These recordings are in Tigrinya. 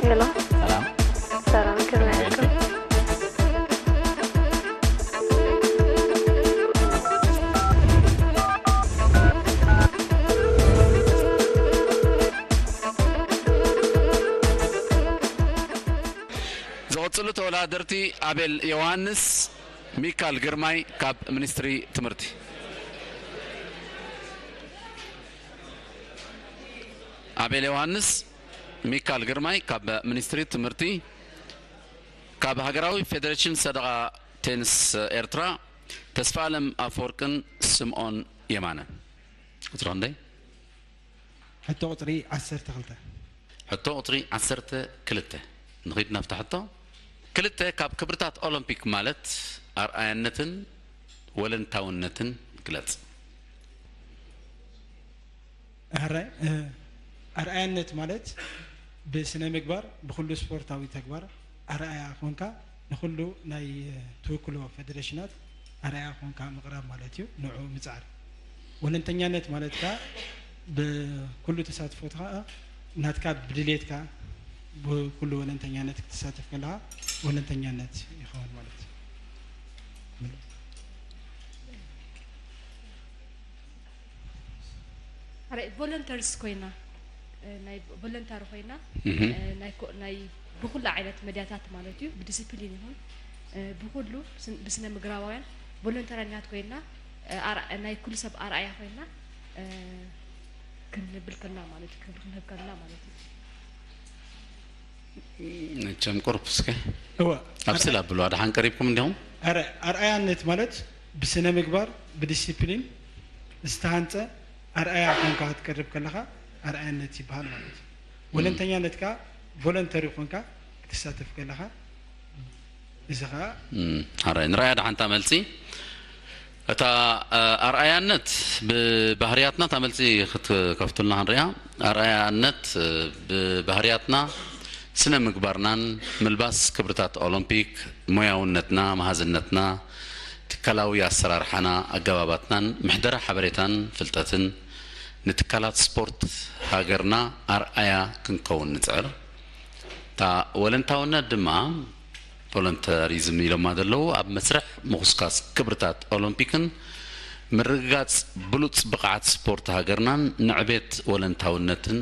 ሄሎ፣ ሰላም። ሰላም፣ ከመይ ኣለኩም? ዝቕጽሉ ተወዳደርቲ ኣቤል ዮሃንስ፣ ሚካል ግርማይ ካብ ሚኒስትሪ ትምህርቲ። ኣቤል ዮሃንስ፣ ሚካል ግርማይ ካብ ሚኒስትሪ ትምህርቲ፣ ካብ ሃገራዊ ፌደሬሽን ሰደቓ ቴንስ ኤርትራ፣ ተስፋ ኣለም ኣፈወርቅን ስምኦን የማነ። ቁጽሪ ክንደይ? ሕቶ ቁጽሪ ዓሰርተ ክልተ። ሕቶ ቁጽሪ ዓሰርተ ክልተ። ንኺድ ናብታ ሕቶ። ክልተ ካብ ክብርታት ኦሎምፒክ ማለት ኣርኣያነትን ወለንታውነትን ግለጽ። ኣረ፣ እ፣ ኣርኣያነት ማለት ብስነ ምግባር፣ ብኹሉ ስፖርታዊ ተግባር ኣርኣያ ኮንካ ንኹሉ ናይ፣ እ፣ ትውክሎ ፌደሬሽናት ኣርኣያ ኮንካ ምቕራብ ማለት እዩ። ንዑ ምጽዓር። ወለንተኛነት ማለት ከኣ ብኩሉ ተሳትፎ ከኣ ናትካ ብድሌትካ ብኩሉ ወለንተኛነት ክትሳተፍ ከለኻ ወለንተኛነት ይኸውን ማለት እዩ። ኣረ ቮለንተርስ ኮይና፣ እ፣ ናይ ቮለንታሪ ኮይና፣ እህ። እ፣ ናይ ኮ-፣ ናይ ብኹሉ ዓይነት መድያታት ማለት እዩ፣ ብዲሲፕሊን ይኹን፣ እ፣ ብኹሉ ስን-፣ ብስነ ምግባራውያን ቮለንተራኛት ኮይና፣ እ፣ ኣርኣ-፣ ናይ ኩሉ ሰብ ኣርኣያ ኮይና፣ እ፣ ክንብል ከልና ማለት እዩ፣ ክብሪ ክንህብ ከልና ማለት እዩ። መቸም ቁርብ እስከ እወ ኣብስል ኣብሉ ኣድሓን ቀሪብኩም እንዲኹም። ኣረ ኣርኣያነት ማለት ብስነ ምግባር ብዲሲፕሊን ዝተሃንፀ ኣርኣያ ኮንካ ክትቀርብ ከለኻ ኣርኣያነት ይበሃል ማለት እዩ። ወለንተኛነት ከዓ ቮለንተሪ ኮንካ ክትሳተፍ ከለኻ እዚ ከዓ እም፣ ኣረ ንርኣያ ድሓንታ መልሲ እታ እ፣ ኣርኣያነት ብባህርያትና እታ መልሲ ክትከፍቱልና ክንሪኣ። ኣርኣያነት እ፣ ብባህርያትና ስነ ምግባርናን ምልባስ ክብርታት ኦሎምፒክ ሞያውነትና መሃዝነትና ትካላዊ ኣሰራርሓና ኣገባባትናን ምሕደራ ሓበሬታን ፍልጠትን ንትካላት ስፖርት ሃገርና ኣርኣያ ክንከውን ንፅዕር። እታ ወለንታውነት ድማ ቮለንተሪዝም ኢሎማ ዘለዉ ኣብ መስርሕ ምኹስካስ ክብርታት ኦሎምፒክን ምርግጋጽ ብሉጽ ብቕዓት ስፖርት ሃገርናን ንዕቤት ወለንታውነትን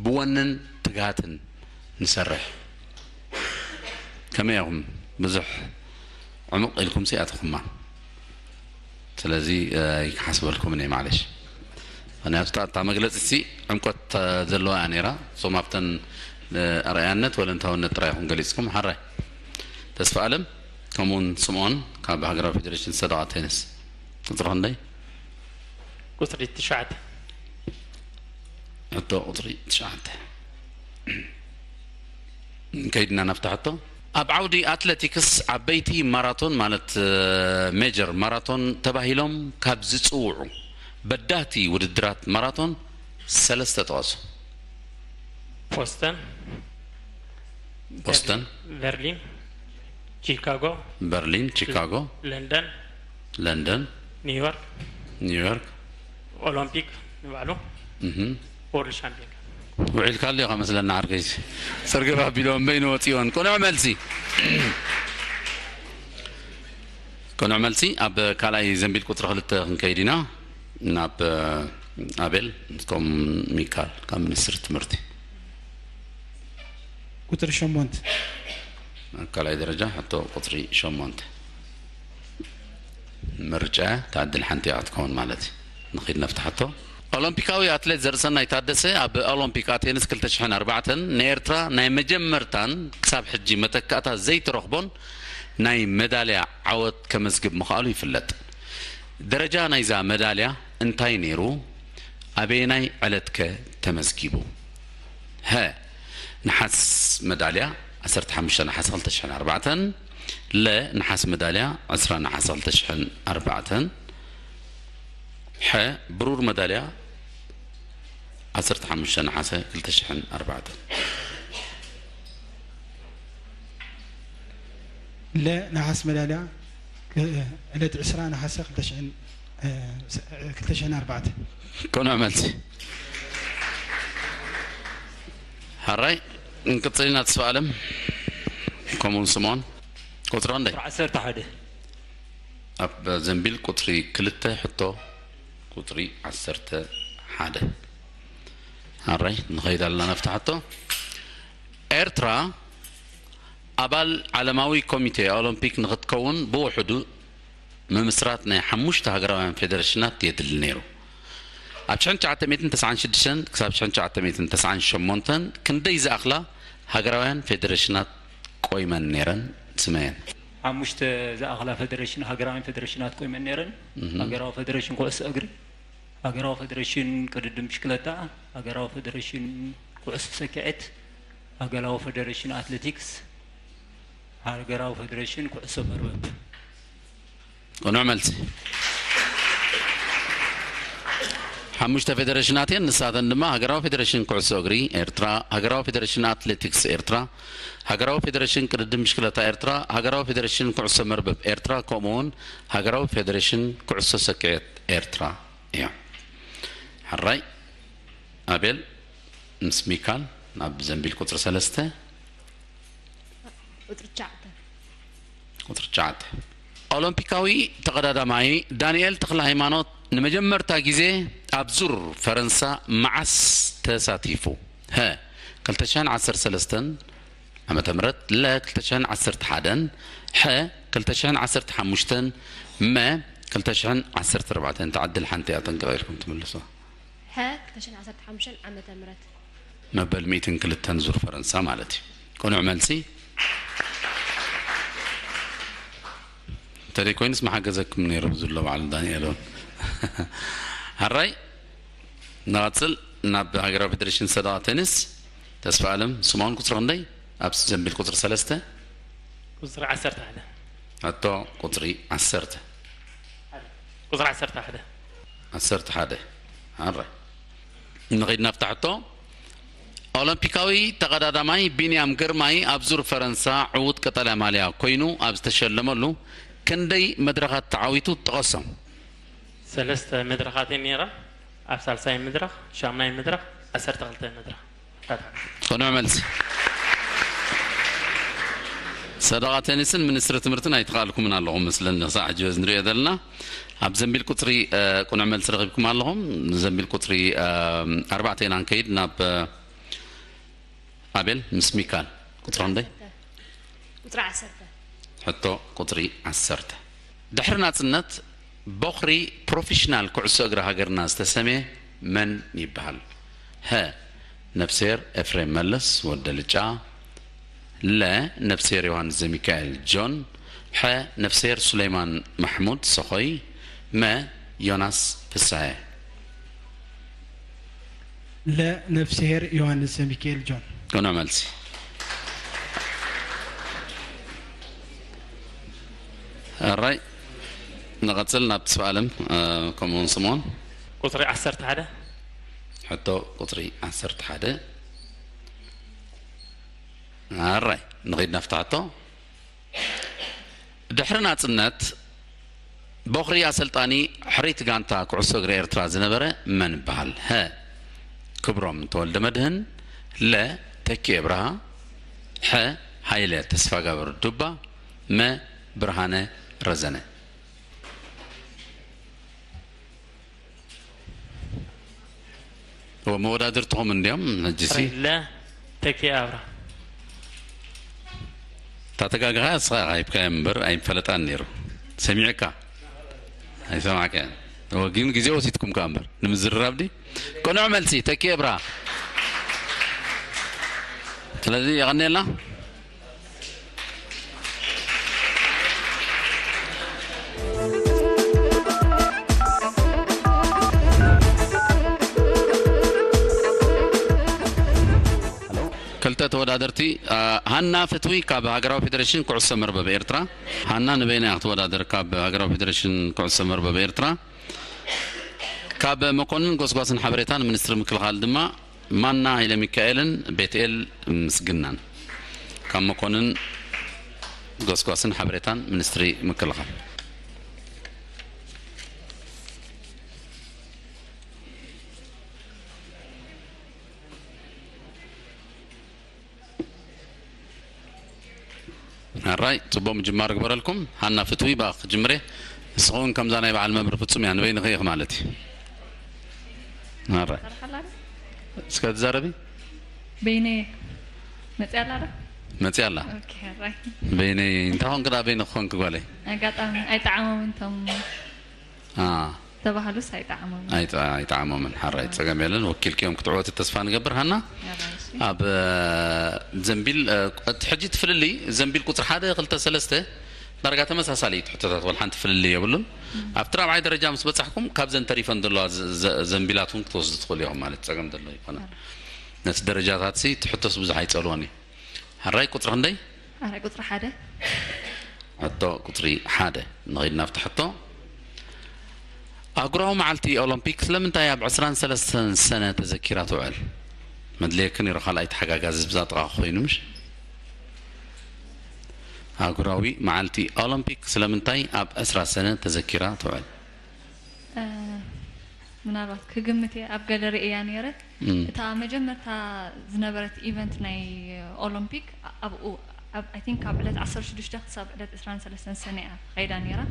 ብወንን ትግሃትን ንሰርሕ። ከመይ ኢኹም? ብዙሕ ዕሙቕ ኢልኩም ሲ ኣተኹማ። ስለዚ ኣይክሓስበልኩምን እየ ማዕለሽ። ምክንያቱ እታ መግለፂ ሲ ዕምቆት ዘለዋ እያ ነይራ። እሶም ኣብተን ኣርኣያነት ወለንታውነት ጥራይ ኢኹም ገሊፅኩም። ሓራይ ተስፋ ኣለም ከምኡውን ስምኦን ካብ ሃገራዊ ፌደሬሽን ሰደቓ ቴኒስ ቁፅሪ ክንደይ? ቁፅሪ ትሽዓተ። ሕቶ ቁፅሪ ትሽዓተ። ከይድና ናብታ ሕቶ። ኣብ ዓውዲ ኣትለቲክስ ዓበይቲ ማራቶን ማለት ሜጀር ማራቶን ተባሂሎም ካብ ዝፅውዑ በዳህቲ ውድድራት ማራቶን ሰለስተ ጥቐሱ። ቦስተን፣ ቦስተን፣ በርሊን፣ ቺካጎ፣ በርሊን፣ ቺካጎ፣ ለንደን፣ ለንደን፣ ኒውዮርክ፣ ኒውዮርክ። ኦሎምፒክ ንባዕሉ፣ እህም። ወርልድ ሻምፒዮን። ውዒልካ ኣሎ ኢኻ መስለና ዓርከይሲ። ጽርግፍ ኣቢሎም በይኑ ወጺኦን። ቅኑዕ መልሲ። ቅኑዕ መልሲ። ኣብ ካልኣይ ዘንቢል ቁጽሪ ክልተ ክንከይድ ኢና። ናብ ኣቤል ከም ሚካል ካብ ሚኒስትሪ ትምህርቲ። ቁፅሪ ሸሞንተ። ኣብ ካልኣይ ደረጃ ሕቶ ቁፅሪ ሸሞንተ። ምርጫ እያ፣ እታ ዕድል ሓንቲ እያ ክትከውን ማለት እዩ። ንኺድ ነፍትሓቶ። ኦሎምፒካዊ ኣትሌት ዘርእሰናይ ታደሰ ኣብ ኦሎምፒክ ኣቴንስ ክልተ ሽሕን ኣርባዕተን ንኤርትራ ናይ መጀመርታን ክሳብ ሕጂ መተካእታ ዘይትረኽቦን ናይ መዳልያ ዓወት ከመዝግብ ምኽኣሉ ይፍለጥ። ደረጃ ናይዛ መዳልያ እንታይ ነይሩ? ኣበየናይ ዕለትከ ተመዝጊቡ? ሀ፣ ነሓስ መዳልያ ዓሰርተ ሓሙሽተ ነሓሰ ክልተ ሽሕን ኣርባዕተን፣ ለ፣ ነሓስ መዳልያ ዕስራ ነሓሰ ክልተ ሽሕን ኣርባዕተን፣ ሐ፣ ብሩር መዳልያ ዓሰርተ ሓሙሽተ ነሓሰ ክልተ ሽሕን ኣርባዕተን። ለ፣ ነሓስ መዳልያ፣ እ፣ ዕለት ዕስራ ነሓሰ ክልተ ሽሕን፣ እ፣ ክልተ ሽሕን ኣርባዕተ። ቅኑዕ መልሲ። ሓራይ፣ እንቅጽል ኢና። ተስፋ ኣለም ከምኡውን ስምዖን። ቁጽሪ ክንደይ? ቁጽሪ ዓሰርተ ሓደ። ኣብ ዘንቢል ቁጽሪ ክልተ ሕቶ ቁጽሪ ዓሰርተ ሓደ። ሓራይ፣ ንኸይድ ኣለና ናብታ ሕቶ። ኤርትራ ኣባል ዓለማዊ ኮሚቴ ኦሎምፒክ ንኽትከውን ብውሕዱ ምምስራት ናይ ሓሙሽተ ሃገራውያን ፌደሬሽናት የድሊ ነይሩ። ኣብ ሽሕን ትሽዓተ ሚእትን ተስዓን ሽዱሽተን ክሳብ ሽሕን ትሽዓተ ሚእትን ተስዓን ሸሞንተን ክንደይ ዝኣኽላ ሃገራውያን ፌደሬሽናት ቆይመን ነይረን? ስመየን። ሓሙሽተ ዝኣኽላ ፌደሬሽን፣ ሃገራውያን ፌደሬሽናት ቆይመን ነይረን። ሃገራዊ ፌደሬሽን ኩዕሶ እግሪ፣ ሃገራዊ ፌደሬሽን ቅድድም ብሽክለታ፣ ሃገራዊ ፌደሬሽን ኩዕሶ ሰኪዔት፣ ሃገራዊ ፌደሬሽን ኣትሌቲክስ፣ ሃገራዊ ፌደሬሽን ኩዕሶ መርበብ። ቅኑዕ መልሲ። ሓሙሽተ ፌደሬሽናት እየን። ንሳተን ድማ ሃገራዊ ፌደሬሽን ኩዕሶ እግሪ ኤርትራ፣ ሃገራዊ ፌደሬሽን ኣትሌቲክስ ኤርትራ፣ ሃገራዊ ፌደሬሽን ቅድድም ብሽክለታ ኤርትራ፣ ሃገራዊ ፌደሬሽን ኩዕሶ መርበብ ኤርትራ፣ ከምኡውን ሃገራዊ ፌደሬሽን ኩዕሶ ሰኪዔት ኤርትራ እዮም። ሕራይ፣ ኣቤል ምስ ሚካል ናብ ዘንቢል ቁጽሪ ሰለስተ። ቁጽሪ ትሽዓተ። ቁጽሪ ትሽዓተ። ኦሎምፒካዊ ተቐዳዳማይ ዳንኤል ተኽለ ሃይማኖት ንመጀመርታ ግዜ ኣብ ዙር ፈረንሳ መዓስ ተሳቲፉ? ሀ፣ ክልተ ሽሕን ዓሰርተ ሰለስተን ዓመተ ምህረት፣ ለ፣ ክልተ ሽሕን ዓሰርተ ሓደን፣ ሐ፣ ክልተ ሽሕን ዓሰርተ ሓሙሽተን፣ መ፣ ክልተ ሽሕን ዓሰርተ ኣርባዕተን። ተዓድል ሓንቲ እያ፣ ጥንቅቕ ኢልኩም ትምልሶ። ሐ ክልተ ሽሕን ዓሰርተ ሓሙሽተን ዓመተ ምህረት። መበል ሚእትን ክልተን ዙር ፈረንሳ ማለት እዩ። ቅኑዕ መልሲ። እንተደይ ኮይኑስ መሓገዘኩም ነይሩ ዘሎ በዓል ዳንኤል እውን። ሕራይ፣ ንቐጽል ናብ ሃገራዊ ፌደሬሽን ሰደቓ ቴኒስ። ተስፋ ኣለም ስምኦን፣ ቁጽሪ ክንደይ? ኣብ ዘንቢል ቁጽሪ ሰለስተ። ቁጽሪ ዓሰርተ ሓደ። ሕቶ ቁጽሪ ዓሰርተ። ቁጽሪ ዓሰርተ ሓደ። ዓሰርተ ሓደ። ሕራይ፣ ንኸይድ ናብታ ሕቶ። ኦሎምፒካዊ ተቐዳዳማይ ቢንያም ግርማይ ኣብ ዙር ፈረንሳ ዕዉት ቀጠልያ ማልያ ኮይኑ ኣብ ዝተሸለመሉ ክንደይ መድረኻት ተዓዊቱ? ጥቐሶም። ሰለስተ መድረኻት እየን ነይረን። ኣብ ሳልሳይ መድረኽ፣ ሻምናይ መድረኽ፣ ዓሰርተ ክልተ መድረኽ። ቅኑዕ መልሲ። ሰደቓ ቴኒስን ሚኒስትሪ ትምህርትን ኣይተኻእልኩምን ኣለኹም መስለኒ፣ ክሳዕ ሕጂ በዚ ንሪኦ ዘለና። ኣብ ዘንቢል ቁጽሪ፣ እ፣ ቅኑዕ መልሲ ረኺብኩም ኣለኹም። ዘንቢል ቁጽሪ፣ እ፣ ኣርባዕተ ኢና ንከይድ ናብ፣ እ፣ ኣቤል ምስ ሚካል። ቁጽሪ ክንደይ? ቁጽሪ ዓሰርተ። ሕቶ ቁጽሪ ዓሰርተ። ድሕሪ ናጽነት ቦኽሪ ፕሮፌሽናል ኩዕሶ እግሪ ሃገርና ዝተሰምየ መን ይበሃል? ሀ፣ ነፍስሄር ኤፍሬም መለስ ወደ ልጫ፣ ለ፣ ነፍስሄር ዮሃንስ ዘሚካኤል ጆን፣ ሐ፣ ነፍስሄር ሱሌይማን ማሕሙድ ሰኾይ፣ መ፣ ዮናስ ፍስሃየ። ለ፣ ነፍስሄር ዮሃንስ ዘሚካኤል ጆን። ቅኑዕ መልሲ። ሕራይ፣ ንቐጽል ናብ ተስፋ ኣለም፣ እ፣ ከምኡውን ስምኦን። ቁጽሪ ዓሰርተ ሓደ። ሕቶ ቁጽሪ ዓሰርተ ሓደ። ሕራይ፣ ንኸይድ ናብታ ሕቶ። ድሕሪ ናጽነት ቦኽሪ ኣሰልጣኒ ሕርይቲ ጋንታ ኩዕሶ እግሪ ኤርትራ ዝነበረ መን ይበሃል? ሀ፣ ክብሮም ተወልደ መድህን፣ ለ፣ ተኪኤ ብርሃ፣ ሐ፣ ሃይለ ተስፋጋብር ዱባ፣ መ፣ ብርሃነ ረዘነ። እዎ፣ መወዳድርትኹም እንዲዮም። ሕጂ ሲ ለ፣ ተኪ ኣብራ። ታተጋግኻ እስኻ ሃይብካዮ እምበር ኣይፈለጣን ነይሩ። ሰሚዕካ ኣይሰማዕካዮን። እዎ፣ ግን ግዜ ወሲድኩም ከኣ እምበር ንምዝርራብ ዲ። ቅኑዕ መልሲ ተኪ ኣብራ። ስለዚ የቐኔልና። ክልተ ተወዳደርቲ፣ አ፣ ሃና ፍትዊ ካብ ሃገራዊ ፌደሬሽን ኩዕሶ መርበብ ኤርትራ። ሃና፣ ንበይና እያ ክትወዳደር ካብ ሃገራዊ ፌደሬሽን ኩዕሶ መርበብ ኤርትራ። ካብ መኮንን ጎስጓስን ሓበሬታን ሚኒስትሪ ምክልኻል ድማ ማና ሃይለ ሚካኤልን ቤትኤል ምስግናን። ካብ መኮንን ጎስጓስን ሓበሬታን ሚኒስትሪ ምክልኻል። ራይ፣ ጽቡቕ ምጅማር ግበረልኩም። ሃና ፍትዊ፣ ብኣኺ ክጅምር እየ። ንስኺ እውን ከምዛ ናይ በዓል መምህር ፍጹም እያ፣ ንበይንኺ ኢኺ ማለት እዩ። ኣራይ። እስከ ትዛረቢ? በይነይ መጽያ ኣላ ዶ? መጽያ ኣላ። ኦኬ፣ ኣራይ። በይነይ፣ እንታይ ኾንክ ደኣ በይንኺ ኾንክ ጓለይ? ኣጋጣሚ ኣይጠዓሞምን እቶም አ። ተባህሉስ ኣይጠዓሞምን። ኣይጠ-፣ ኣይጠዓሞምን። ሓራይ፣ ጸገም የለን። ወኪልክዮም ክትዕወቲ ተስፋ ንገብር። ሃና፣ ኣራይ፣ እሺ። ኣብ፣ እ፣ ዘንቢል፣ እ፣ እቲ ሕጂ እቲ ፍልልይ ዘንቢል ቁጽሪ ሓደ፣ ክልተ፣ ሰለስተ ዳርጋ ተመሳሳሊ እዩ፣ ትሕቶታት ወላ ሓንቲ ፍልልይ የብሉን። ኣብቲ ራብዓይ ደረጃ ምስ በጻሕኩም ካብዘን ተሪፈን ዘለዋ ዘ-፣ ዘ-፣ ዘንቢላት እውን ክትወስዱ ትኽእሉ ኢኹም ማለት ጸገም ዘሎ ኣይኮነን። ነቲ ደረጃታትሲ ትሕቶስ ብዙሕ ኣይጸልዎን እዩ። ሕራይ ቁጽሪ ክንደይ? ሕራይ ቁጽሪ ሓደ። ሕቶ ቁጽሪ ሓደ። ንኸይድ ናብቲ ሕቶ። ኣህጉራዊ መዓልቲ ኦሎምፒክ ስለምንታይ ኣብ ዕስራን ሰለስተን ሰነ ተዘኪራ ትውዕል? መድልየኪ ነይሩ ካልኣይ ተሓጋጋዚ ብዛ ጥቓ ኮይኑ ምሽ? ኣህጉራዊ መዓልቲ ኦሎምፒክ ስለምንታይ ኣብ ዕስራ ሰነ ተዘኪራ ትውዕል? እ፣ ምናልባት ክግምት እየ፣ ኣብ ገለ ርእያ ነይረ። እም። እታ መጀመርታ ዝነበረት ኢቨንት ናይ ኦሎምፒክ ኣብኡ፣ ኣብ፣ I think ካብ ዕለት ዓሰርተ ሽዱሽተ ክሳብ ዕለት ዕስራን ሰለስተን ሰነ እያ ከይዳ ነይራ።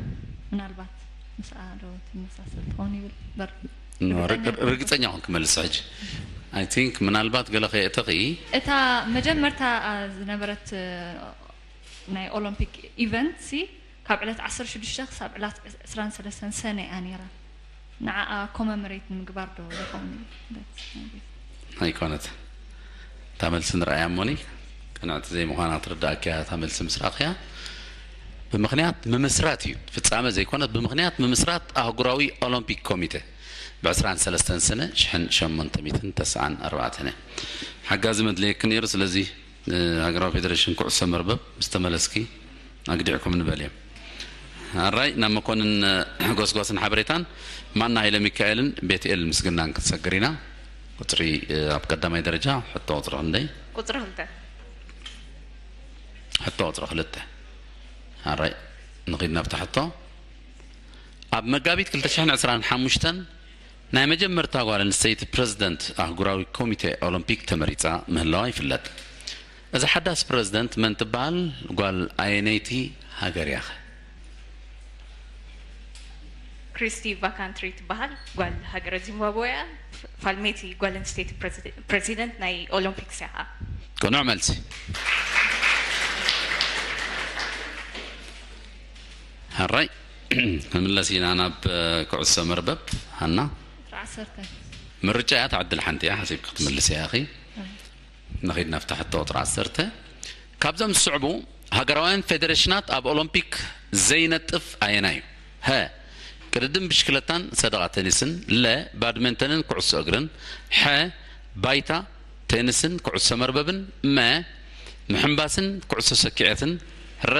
ምናልባት ምስኣ ዶ ትመሳሰል ትኸውን ይብል። በር-፣ ኖ፣ ርግጸኛ ርግ-፣ ኣይኮንኩን። ርግጸኛ ኹን ክመልስ ሕጂ። I think ምናልባት ገለ ከየእተኺ። እታ መጀመርታ፣ አ፣ ዝነበረት፣ እ፣ ናይ ኦሎምፒክ ኢቨንት ሲ ካብ ዕለት ዓሰርተ ሽዱሽተ ክሳብ ዕለት ዕስራን ሰለስተን ሰነ እያ ነይራ። ንዓኣ ኮመመሬት ንምግባር ዶ ይኸውን? ኣይኮነት። እታ መልሲ ንርኣያ እሞኒ፣ ቅንዕቲ ዘይምዃና ትርድኣኪ እያ፣ እታ መልሲ ምስ ረኣኽያ። ብምኽንያት ምምስራት እዩ፣ ፍጻመ ዘይኮነት፣ ብምኽንያት ምምስራት ኣህጉራዊ ኦሎምፒክ ኮሚተ ብ ዕስራን ሰለስተን ሰነ ሽሕን ሸሞንተ ሚእትን ተስዓን ኣርባዕተን እያ። ሓጋዚ መድለየኪ ነይሩ፣ ስለዚ ንሃገራዊ ፌደሬሽን ኩዕሶ መርበብ ምስ ተመለስኪ ኣግዲዕኩም ንበል እዮም። ኣራይ፣ ናብ መኮንን፣ እ፣ ጎስጓስን ሓበሬታን ማና ሃይለ ሚካኤልን ቤትኤል ምስግናን ክትሰግር ኢና። ቁጽሪ፣ እ፣ ኣብ ቀዳማይ ደረጃ ሕቶ ቁጽሪ ክንደይ? ቁጽሪ ክልተ። ሕቶ ቁጽሪ ክልተ። ኣራይ፣ ንኺድ ናብታ ሕቶ። ኣብ መጋቢት ክልተ ሽሕን ዕስራን ሓሙሽተን ናይ መጀመርታ ጓል ኣንስተይቲ ፕረዚደንት ኣህጉራዊ ኮሚቴ ኦሎምፒክ ተመሪጻ ምህላዋ ይፍለጥ። እዛ ሓዳስ ፕረዚደንት መን ትበሃል? ጓል ኣየነይቲ ሃገር እያ ኸ? ክሪስቲ ቫካንትሪ ትበሃል፣ ጓል ሃገረ ዚምባብወ እያ። ፋልሜቲ ጓል ኣንስተይቲ ፕረዚደ-፣ ፕረዚደንት ናይ ኦሎምፒክስ እያ ኸኣ። ቅኑዕ መልሲ። ሕራይ፣ ንምለስ ኢና ናብ፣ እ፣ ኩዕሶ መርበብ። ሃና? ቁጽሪ ዓሰርተ። ምርጫ እያ፣ እታ ዕድል ሓንቲ እያ፣ ሓሲብኪ ክትምልሲ እያ ኢኺ። ኣይ። ንኺድ ናብታ ሕቶ ቁጽሪ ዓሰርተ። ካብዞም ዝስዕቡ ሃገራውያን ፌደሬሽናት ኣብ ኦሎምፒክ ዘይነጥፍ ኣየናይ እዩ? ሀ፣ ቅድድም ብሽክለታን ሰደቓ ቴኒስን፣ ለ፣ ባድመንተንን ኩዕሶ እግርን፣ ሐ፣ ባይታ፣ ቴኒስን ኩዕሶ መርበብን፣ መ፣ ምሕንባስን ኩዕሶ ሰኪዔትን፣ ረ፣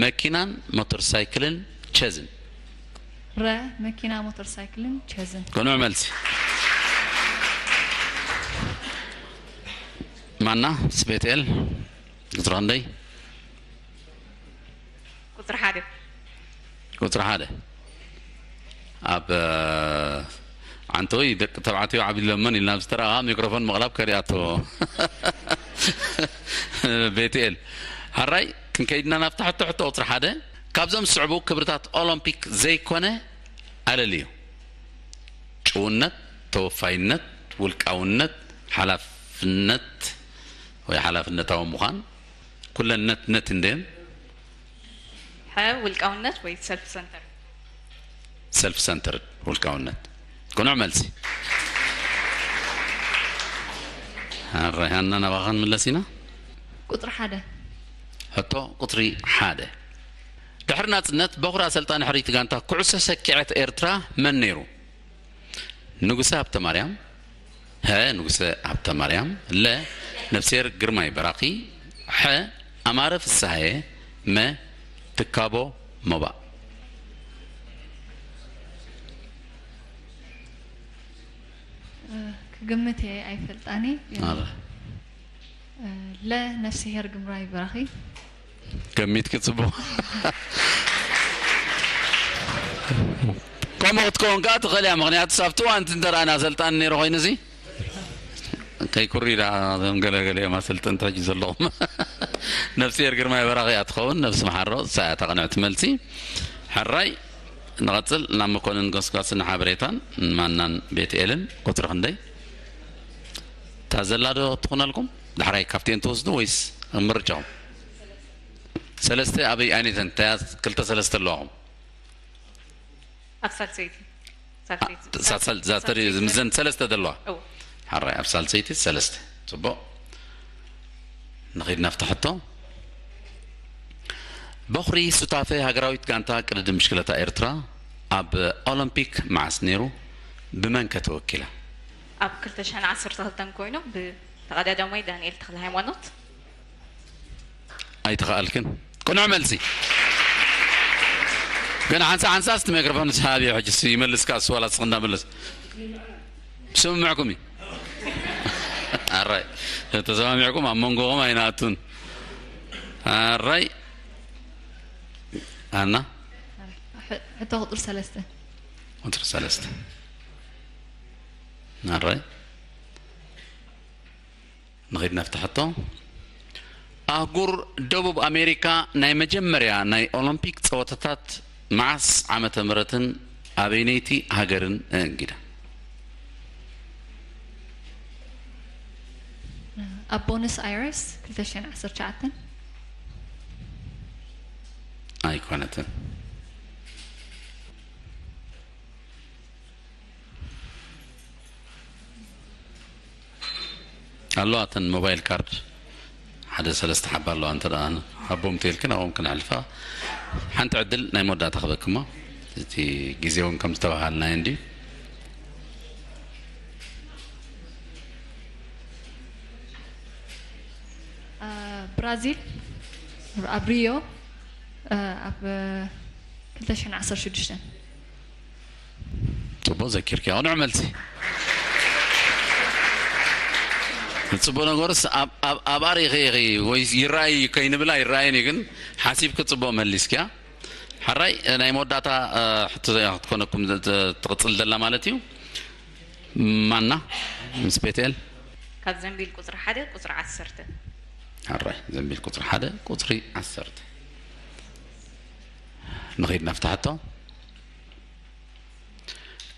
መኪናን ሞተር ሳይክልን ቸዝን። ረ፣ መኪና፣ ሞተር ሳይክልን ቸዝን። ቅኑዕ መልሲ። ማና፣ ምስ ቤትኤል፣ ቁጽሪ ክንደይ? ቁጽሪ ሓደ። ቁጽሪ ሓደ። ኣብ፣ እ፣ ዓንተወይ ደቂ ተባዕትዮ ዓቢ ለመን ኢልና ዝተረኣ ሚክሮፎን ምቕላብ ከሪኣቶ። ቤትኤል። ሕራይ፣ ክንከይድና ናብታ ሕቶ፣ ሕቶ ቁጽሪ ሓደ። ካብዞም ዝስዕቡ ክብርታት ኦሎምፒክ ዘይኮነ ኣለልዩ። ጭውነት፣ ተወፋይነት፣ ውልቃውነት፣ ሓላፍነት ወይ ሓላፍነታዊ ምዃን፣ ኩለነትነት እንድየን። ሐ፣ ውልቃውነት ወይ ሰልፍ ሰንተር? ሰልፍ ሰንተር፣ ውልቃውነት። ቅኑዕ መልሲ። ኣራይ፣ ሃና፣ ናባኻ ክንምለስ ኢና። ቁጽሪ ሓደ። ሕቶ ቁጽሪ ሓደ። ድሕሪ ናጽነት፣ በኹሪ ኣሰልጣኒ ሕርይቲ ጋንታ ኩዕሶ ሰኪዐት ኤርትራ መን ነይሩ? ንጉሰ ሃብተማርያም፣ ሀ፣ ንጉሰ ሃብተማርያም፣ ለ፣ ነፍስሄር ግርማይ በራኺ፣ ሐ፣ ኣማረ ፍስሃየ፣ መ፣ ትካቦ ሞባእ። እ፣ ክግምት እየ፣ ኣይፈልጣን እየ። ኣረ። እ፣ ለ፣ ነፍስሄር ግርማይ በራኺ። ገሚትኪ ጽቡቕ። ከምኡ ክትከውን ከኣ ትኽእል እያ፣ ምኽንያቱ ኣብቲ እዋን እቲ እንተ ደኣ ኣሰልጣኒ ነይሩ ኮይኑሲ፣ ከይኩሪ ደኣ እዞም ገለ ገለ እዮም ኣሰልጠንቲ ሕጂ ዘለኹም። ነፍስሄር ግርማይ በራኺ እያ ትኸውን። ነብሲ መሓሮ እሳ እያ እታ ቅንዕቲ መልሲ። ሕራይ ንቐጽል። ናብ መኮንን ጎስጓስን ሓበሬታን ማናን ቤት ኤልን ቁጽሪ ክንደይ? እታ ዘላ ዶ ትኹነልኩም? ዳሕራይ ካብቲኤን ትወስዱ ወይስ ኣብ ምርጫኹም? ሰለስተ ኣበይ ኣይነተን? እታ ክልተ ሰለስተ ኣለዋኹም። ኣብ ሳልሰይቲ ሳልሰይቲ ሳልሳል ዛተሪ ምዘን ሰለስተ ዘለዋ። እዎ። ሓራይ ኣብ ሳልሰይቲ ሰለስተ። ጽቡቕ። ንኺድ ናፍታ ሕቶ። በኹሪ ሱታፌ ሃገራዊት ጋንታ ቅድድም ብሽክለታ ኤርትራ ኣብ ኦሎምፒክ መዓስ ነይሩ? ብመን ከ ተወኪላ? ኣብ ክልተ ሽሕን ዓሰርተ ክልተን ኮይኑ ብተቐዳዳማይ ዳንኤል ተኽለ ሃይማኖት። ኣይተኸኣልክን። ቅኑዕ መልሲ። ግን ሓንሳ ሓንሳ እስቲ ማይክሮፎን ስሓብ እዩ ሕጂ እሱ ይመልስካ እሱ ዋላ እስኽ እንዳመለስ። ስምምዕኩም እዩ። ኣራይ ተሰማሚዕኩም ኣብ መንጎኹም ኣይንኣቱን። ኣራይ ኣና ሕቶ ቁፅሪ ሰለስተ ቁፅሪ ሰለስተ ኣራይ ንኺድ ናብቲ ሕቶ። ኣህጉር ደቡብ ኣሜሪካ ናይ መጀመርያ ናይ ኦሎምፒክ ፀወታታት መዓስ ዓመተ ምህረትን ኣበይነይቲ ሃገርን ኣእንጊዳ? ኣብ ቦነስ ኣይረስ ክልተ ሽሕን ዓሰርተ ትሽዓተን ኣይኮነትን። ኣለዋ እተን ሞባይል ካርድ ሓደ ሰለስተ ሓባ ኣለዋ። እንተ ደኣ ሃቦም ተይልክን ኣብኦም ክነሕልፋ። ሓንቲ ዕድል ናይ መወዳእታ ክበክሞ እቲ ግዜ እውን ከም ዝተባሃልናዮ እንድዩ። ብራዚል ኣብ ሪዮ ኣብ ክልተ ሽሕን ዓሰርተ ሽዱሽተን ጽቡቕ ዘኪርኪ። ቅኑዕ መልሲ። ጽቡቕ ነገርስ ኣብ ኣብ ኣብኣ ርኢኺ ኢኺ ወይ ይረኣይ እዩ ከይንብላ ይረኣየን እዩ፣ ግን ሓሲብኪ ጽቡቕ መሊስኪያ። ሕራይ ናይ መወዳእታ ሕቶ ክትኮነኩም ትቕጽል ዘላ ማለት እዩ። ማና ምስ ቤትኤል ካብ ዘንቢል ቁፅሪ ሓደ ቁፅሪ ዓሰርተ። ሕራይ ዘንቢል ቁፅሪ ሓደ ቁፅሪ ዓሰርተ። ንኺድ ናፍታ ሕቶ።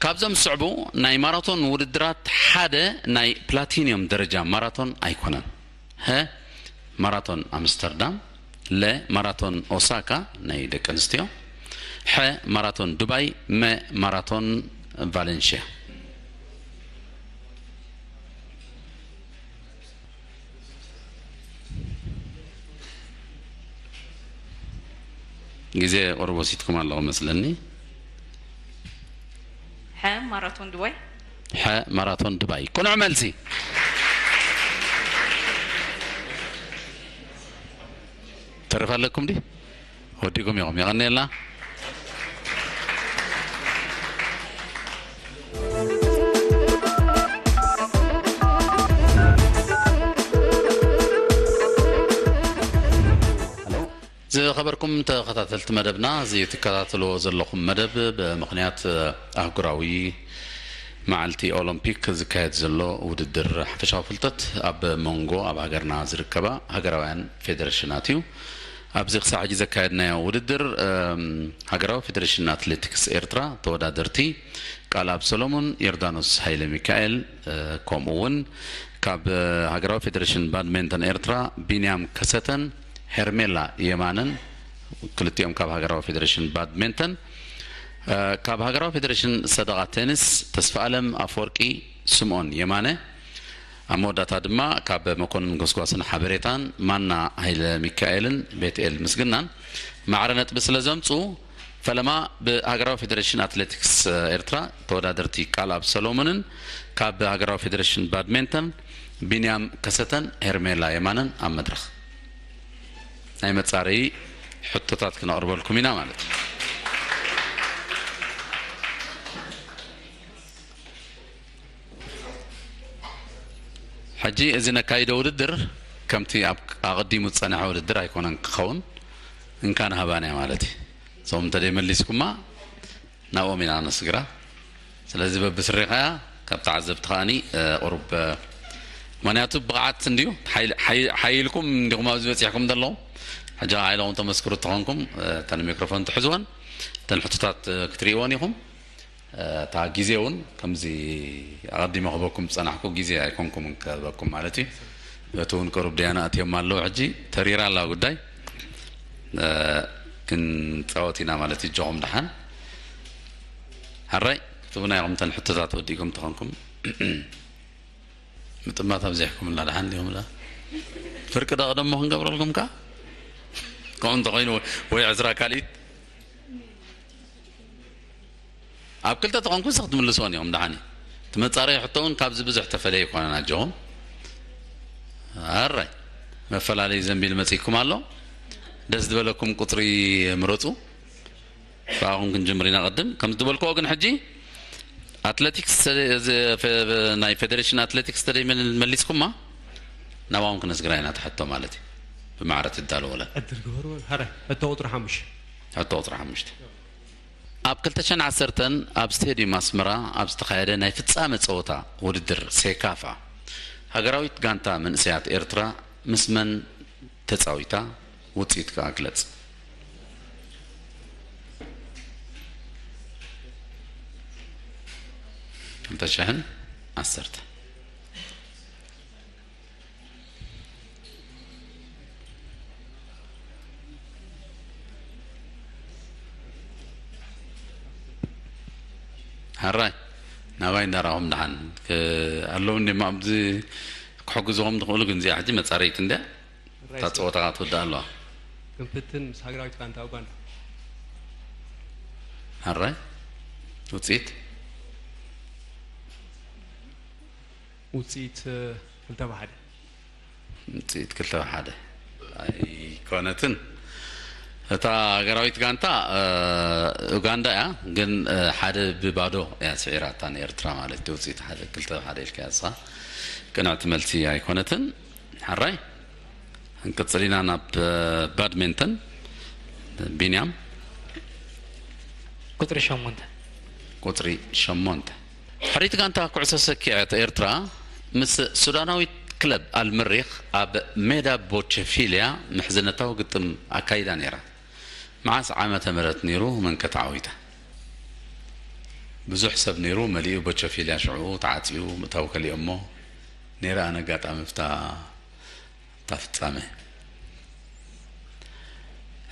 ካብዞም ዝስዕቡ ናይ ማራቶን ውድድራት ሓደ ናይ ፕላቲኒየም ደረጃ ማራቶን ኣይኮነን። ሀ ማራቶን ኣምስተርዳም፣ ለ ማራቶን ኦሳካ ናይ ደቂ ኣንስትዮ፣ ሐ ማራቶን ዱባይ፣ መ ማራቶን ቫለንሽያ። ግዜ ቁሩብ ወሲድኩም ኣለኹም መስለኒ። ሐ ማራቶን ዱባይ። ሐ ማራቶን ዱባይ ቅኑዕ መልሲ። ተርፍ ኣለኩም ዲ ወዲኩም ኢኹም። የቐንየልና። ዝኸበርኩም ተኸታተልቲ መደብና፣ እዚ ትከታተልዎ ዘለኹም መደብ ብምኽንያት ኣህጉራዊ መዓልቲ ኦሎምፒክ ዝካየድ ዘሎ ውድድር ሓፈሻዊ ፍልጠት ኣብ መንጎ ኣብ ሃገርና ዝርከባ ሃገራውያን ፌደሬሽናት እዩ። ኣብዚ ክሳዕ ሕጂ ዘካየድናዮ ውድድር ሃገራዊ ፌደሬሽን ኣትሌቲክስ ኤርትራ ተወዳደርቲ ቃልኣብ ሰሎሞን፣ ዮርዳኖስ ሃይለ ሚካኤል፣ ከምኡ እውን ካብ ሃገራዊ ፌደሬሽን ባድሜንተን ኤርትራ ቢንያም ከሰተን ሄርሜላ የማነን፣ ክልቲኦም ካብ ሃገራዊ ፌደሬሽን ባድሜንተን፣ ካብ ሃገራዊ ፌደሬሽን ሰደቓ ቴኒስ ተስፋኣለም ኣፈወርቂ፣ ስምኦን የማነ፣ ኣብ መወዳእታ ድማ ካብ መኮንን ጎስጓስን ሓበሬታን ማና ሃይለ ሚካኤልን ቤትኤል ምስግናን ማዕረ ነጥቢ ስለ ዘምፅኡ፣ ፈለማ ብሃገራዊ ፌደሬሽን ኣትሌቲክስ ኤርትራ ተወዳደርቲ ቃልኣብ ሰሎሞንን ካብ ሃገራዊ ፌደሬሽን ባድሜንተን ቢንያም ከሰተን ሄርሜላ የማነን ኣብ መድረኽ ናይ መጻረዪ ሕቶታት ክነቕርበልኩም ኢና ማለት እዩ። ሕጂ እዚ ነካይዶ ውድድር ከምቲ ኣብ ኣቐዲሙ ዝጸንሐ ውድድር ኣይኮነን ክኸውን፣ እንካ ንሃባና ማለት እዩ። እሶም እንተደይ መሊስኩማ ናብኦም ኢና ነስግራ። ስለዚ በብስሪኻ እያ፣ ካብ ተዓዘብቲ ከኣኒ ቁሩብ ምክንያቱ ብቕዓት እንድዩ ሓይል- ሓይ- ሓይልኩም እንዲኹም ኣብዚ በፂሕኩም ዘለኹም። ሕጂ ሓይልኹም ተመስክሩ ተኾንኩም፣ እተን ሚክሮፎን ትሕዝወን፣ እተን ሕቶታት ክትርእይወን ኢኹም። እታ ግዜ እውን ከምዚ ኣቐዲመ ክበኩም ዝጸናሕኩ ግዜ ኣይኮንኩምን ክበኩም ማለት እዩ። በቲ እውን ቅሩብ ደያኑ ኣትዮም ኣለዉ። ሕጂ ተሪራ ኣላ ጉዳይ፣ ክንጻወት ኢና ማለት እዩ። እጆኹም ደሓን። ሕራይ ክትብና ኢኹም፣ እተን ሕቶታት ወዲእኩም ተኾንኩም። ምጥማት ኣብዚሕኩምላ ደሓን ዲኹምላ? ፍርቂ ዶ ቀደሞ ክንገብረልኩም ከ? ከምኡ እንተኾይኑ ወይ ዕስራ ካልኢት ኣብ ክልተ ተኾንኩም ስ ክትምልስዎን ኢኹም ደሓን እዩ። እቲ መጻረዪ ሕቶ እውን ካብዚ ብዙሕ ተፈለየ ኣይኮነን ኣጆኹም። ኣራይ መፈላለዪ ዘንቢል መጺእኩም ኣሎ። ደስ ዝበለኩም ቁጽሪ ምረጹ። ብኣኹም ክንጅምር ኢና። ቅድም ከም ዝበልክዎ ግን ሕጂ ኣትሌቲክስ ናይ ፌደሬሽን ኣትሌቲክስ ተደይመን መሊስኩማ ናባኹም ክነስግራ ኢና ትሕቶ ማለት እዩ። ብማዕረ ትዳለወለን ዕድል ግበሩ። ሀረ ሕቶ ቁፅሪ ሓሙሽ ሕቶ ቁፅሪ ሓሙሽተ ኣብ ክልተ ሽሕን ዓሰርተን ኣብ ስቴድዩም ኣስመራ ኣብ ዝተኻየደ ናይ ፍጻመ ጸወታ ውድድር ሴካፋ ሃገራዊት ጋንታ መንእሰያት ኤርትራ ምስ መን ተጻዊታ? ውጽኢት ከኣ ግለጽ። ክልተ ሽሕን ዓሰርተ ሕራይ ናባይ እንዳራኹም ደሓን ኣለዉ እንዲ ኣብዚ ክሕግዝኹም ትኽእሉ ግን እዚኣ ሕጂ መጻረይቲ እንድያ እታ ጸወታ ክትውዳእ ኣለዋ ክንፍትን ምስ ሃገራዊት ጋንታ ኡጋንዳ ሕራይ ውፅኢት ውፅኢት ክልተ ብሓደ ውፅኢት ክልተ ብሓደ ኣይኮነትን። እታ ሃገራዊት ጋንታ ኡጋንዳ እያ፣ ግን ሓደ ብባዶ እያ ስዒራታ ንኤርትራ ማለት እዩ። ውፅኢት ሓደ ክልተ ብሓደ ኢልካ እያ ንስኻ። ቅንዕቲ መልሲ ኣይኮነትን። ሓራይ ክንቅፅል ኢና ናብ ባድሜንተን። ቢንያም ቁፅሪ ሸሞንተ ቁፅሪ ሸሞንተ ሕሪት ጋንታ ኩዕሶ ሰኪዐት ኤርትራ ምስ ሱዳናዊት ክለብ ኣልመሪኽ ኣብ ሜዳ ቦቸፊልያ ምሕዝነታዊ ግጥም ኣካይዳ ነይራ። መዓስ ዓመተ ምህረት ነይሩ? መን ከ ተዓዊታ? ብዙሕ ሰብ ነይሩ መሊኡ ቦቸፊልያ ሽዑ ተዓፅዩ ምእታው ከሊኦሞ ነይረ። ኣነ ኣጋጣሚ ብታ ኣብታ ፍጻመ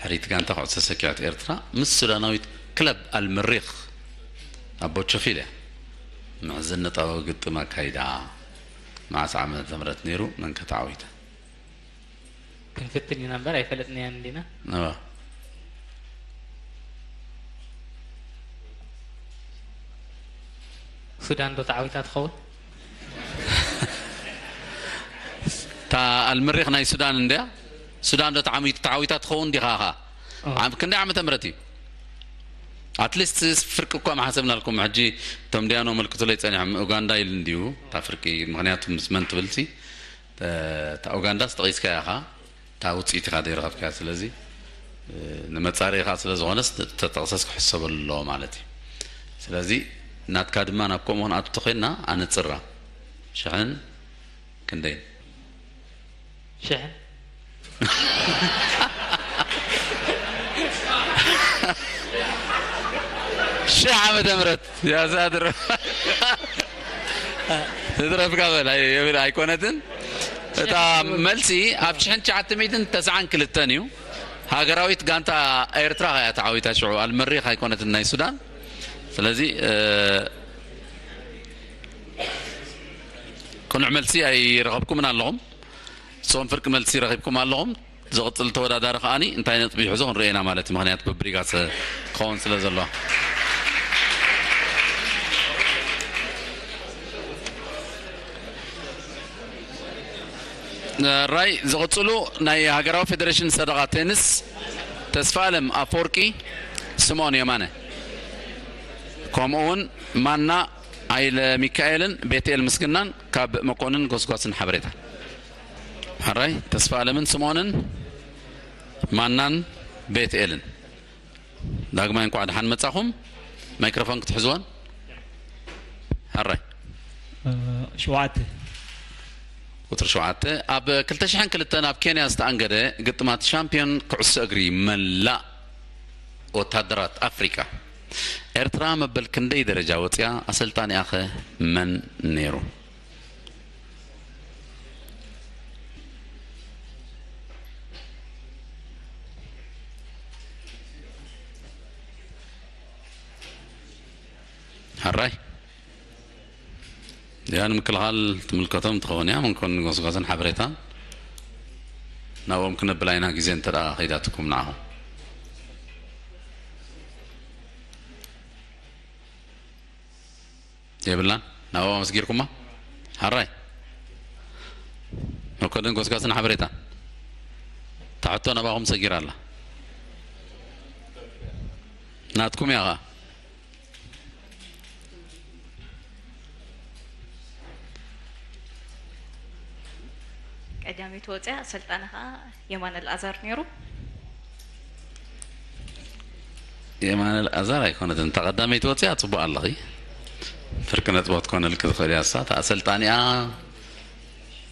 ሕሪት ጋንታ ኩዕሶ ሰኪዐት ኤርትራ ምስ ሱዳናዊት ክለብ ኣልመሪኽ ኣብ ቦቸፊል እያ ምሕዝነታዊ ግጥም ኣካይዳ። መዓስ ዓመተ ምህረት ነይሩ? መን ከ ተዓዊታ? ክንፍትን ኢና እምበር ኣይፈለጥናያን እንዲና። እዋ። ሱዳን ዶ ተዓዊታ ትኸውን? እታ ኣልመሪኽ ናይ ሱዳን እንድያ። ሱዳን ዶ ተዓሚት- ተዓዊታ ትኸውን ዲኻ ኻ? ኣብ ክንደይ ዓመተ ምህረት እዩ? ኣትሊስት ፍርቂ እኳ መሓሰብናልኩም። ሕጂ እቶም ዲያኖ መልክቱለይ ጸኒሖም ኡጋንዳ ኢሉ እንድዩ እታ ፍርቂ፣ ምኽንያቱ ምስ መን ትብልሲ እታ ኡጋንዳስ ጠቒስካያ ኢኻ። እታ ውፅኢት ኢኻ ዘይረኸብካያ። ስለዚ ንመፃረዪ ከዓ ስለ ዝኾነስ ተጠቕሰስ ክሕሰበሉ ኣለዎ ማለት እዩ። ስለዚ ናትካ ድማ ናብ ከምኡ ክንኣቱ ተኾይንና ኣነፅራ ሽሕን ክንደይን ሽሕን ሽሕ ዓመተ ምህረት ያሳድር ዝትረፍካ በል ኣይ- የብል ኣይኮነትን። እታ መልሲ ኣብ ሽሕን ትሽዓተ ሚእትን ተስዓን ክልተን እዩ። ሃገራዊት ጋንታ ኤርትራ እያ ተዓዊታ ሽዑ ኣልመሪኽ ኣይኮነትን ናይ ሱዳን። ስለዚ እ፣ ቅኑዕ መልሲ ኣይረኸብኩምን ኣለኹም። ንስኹም ፍርቂ መልሲ ረኺብኩም ኣለኹም። ዝቕጽል ተወዳዳሪ ከኣኒ እንታይ ነጥቢ ይሕዞ ክንርኢ ኢና ማለት እዩ። ምኽንያት ብብሪጋ ክኸውን ስለ ዘሎ። ራይ ዝቕጽሉ ናይ ሃገራዊ ፌደሬሽን ሰደቓ ቴንስ ተስፋ ኣለም ኣፈወርቂ፣ ስምኦን የማነ፣ ከምኡ እውን ማና ኣይለ ሚካኤልን ቤትኤል ምስግናን ካብ መኮንን ጎስጓስን ሓበሬታ። ሓራይ ተስፋ ኣለምን ስምኦንን ማናን ቤትኤልን ዳግማይ እንኳዕ ደሓን መጻኹም። ማይክሮፎን ክትሕዝወን። ሓራይ ሸውዓተ ቁፅሪ ሸውዓተ፣ ኣብ ክልተ ሽሕን ክልተን ኣብ ኬንያ ዝተኣንገደ ግጥማት ሻምፒዮን ኩዕሶ እግሪ መላእ ወታደራት ኣፍሪቃ፣ ኤርትራ መበል ክንደይ ደረጃ ወፂኣ? ኣሰልጣኒኣኸ መን ነይሩ? ሕራይ። እዚኣ ንምክልኻል ትምልከቶም ትኸውን እያ። መን ኮን ጎስጓስን ሓበሬታን ናብኦም ክነብላ ኢና፣ ግዜ እንተ ደኣ ከይዳትኩም ንዓኹም። የብላን። ናብኦም ኣስጊርኩማ? ሕራይ። መኮንን ጎስጓስን ሓበሬታን። እታ ሕቶ ናባኹም ሰጊራ ኣላ። ናትኩም እያ ኸኣ። ቀዳመይቲ ወፂኣ፣ ኣሰልጣኒ ከዓ የማነ ኣልኣዛር ነይሩ። የማነ ኣልኣዛር ኣይኮነትን እታ ቀዳመይቲ ወፂኣ። ፅቡቅ ኣለኺ። ፍርቂ ነጥቢ ክትኮነልኪ ትኽእል እያ እሳ። እታ ኣሰልጣኒኣ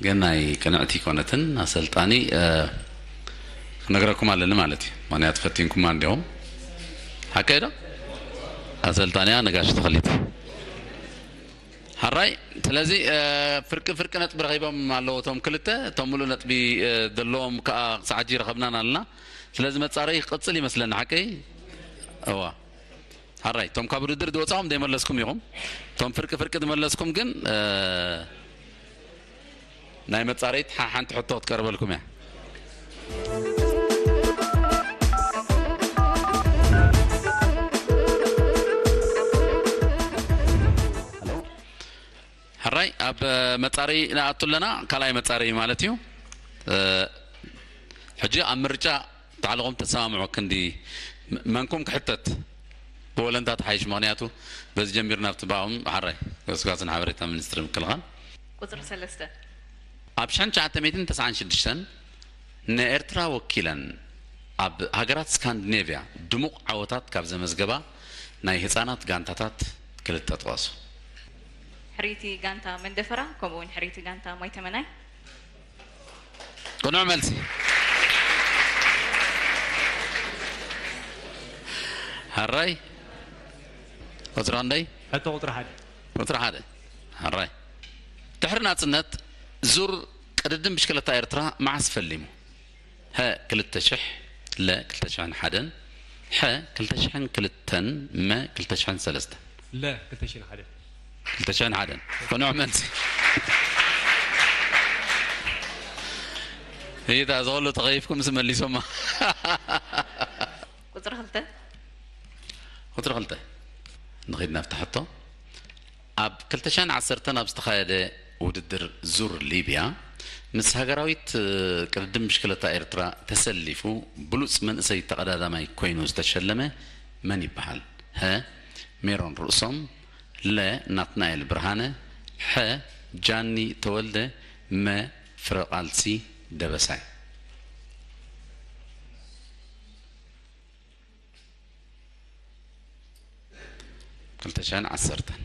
ግን ናይ ቅንዕቲ ኣይኮነትን። ኣሰልጣኒ፣ እ፣ ክነግረኩም ኣለኒ ማለት እዩ። ምኽንያቱ ፈቲንኩማ እንዲኹም። ሓቀይ ዶ? ኣሰልጣኒኣ ነጋሽ ተኽሊት። ሕራይ። ስለዚ፣ እ፣ ፍርቂ ፍርቂ ነጥቢ ረኺቦም ኣለዉ እቶም ክልተ። እቶም ሙሉእ ነጥቢ፣ እ፣ ዘለዎም ከኣ ክሳዕ ሕጂ ይረኸብናን ኣለና። ስለዚ መጻረዪ ክቕጽል ይመስለኒ። ሓቀይ? እዋ። ሕራይ። እቶም ካብ ውድድር ዝወጻኹም ዘይመለስኩም ኢኹም። እቶም ፍርቂ ፍርቂ ዝመለስኩም ግን፣ እ፣ ናይ መጻረዪት ሓ-፣ ሓንቲ ሕቶ ክትቀርበልኩም እያ። ሕራይ። ኣብ መጻረዪ ንኣቱ ኣለና። ካልኣይ መጻረዪ ማለት እዩ። እ፣ ሕጂ ኣብ ምርጫ ባዕልኹም ተሰማምዑ። ክንዲ መንኩም ክሕተት ብወለንታ ተሓይሽ። ምኽንያቱ በዚ ጀሚርና ኣብቲ ብኣኹም። ሕራይ። ጎስጓስን ሓበሬታ ሚኒስትሪ ምክልኻል። ቁፅሪ ሰለስተ። ኣብ ሽሕን ትሽዓተ ሚእትን ተስዓን ሽዱሽተን ንኤርትራ ወኪለን ኣብ ሃገራት ስካንዲኔቭያ ድሙቕ ዓወታት ካብ ዘመዝገባ ናይ ህጻናት ጋንታታት ክልተ ጥቐሱ። ሕርይቲ ጋንታ መንደፈራ፣ ከምኡ እውን ሕርይቲ ጋንታ ማይተመናይ። ቅኑዕ መልሲ። ሕራይ። ቁፅሪ ክንደይ? ሕቶ ቁፅሪ ሓደ። ቁፅሪ ሓደ። ሕራይ። ድሕሪ ናፅነት ዙር ቅድድም ብሽክለታ ኤርትራ መዓስ ፈሊሙ? ሀ ክልተ ሽሕ፣ ለ ክልተ ሽሕን ሓደን፣ ሐ ክልተ ሽሕን ክልተን፣ መ ክልተ ሽሕን ሰለስተን። ለ ክልተ ሽሕን ሓደን። ክልተ ሽሕን ሓደን። ቅኑዕ መልሲ። እይታ፣ እዚ ኹሉ ተኸይፍኩምስ መሊሶማ። ቁፅሪ ክልተ። ቁፅሪ ክልተ። ንኸይድ ናብቲ ሕቶ። ኣብ ክልተ ሽሕን ዓሰርተን ኣብ ዝተኻየደ ውድድር ዙር ሊብያ፣ ምስ ሃገራዊት ቅድድም ብሽክለታ ኤርትራ ተሰሊፉ ብሉጽ መንእሰይ ተቐዳዳማይ ኮይኑ ዝተሸለመ መን ይበሃል? ሀ፣ ሜሮን ርእሶም፣ ለ፣ ናትናኤል ብርሃነ፣ ሐ፣ ጃኒ ተወልደ፣ መ፣ ፍረቓልሲ ደበሳይ። ክልተ ሽሕን ዓሰርተን።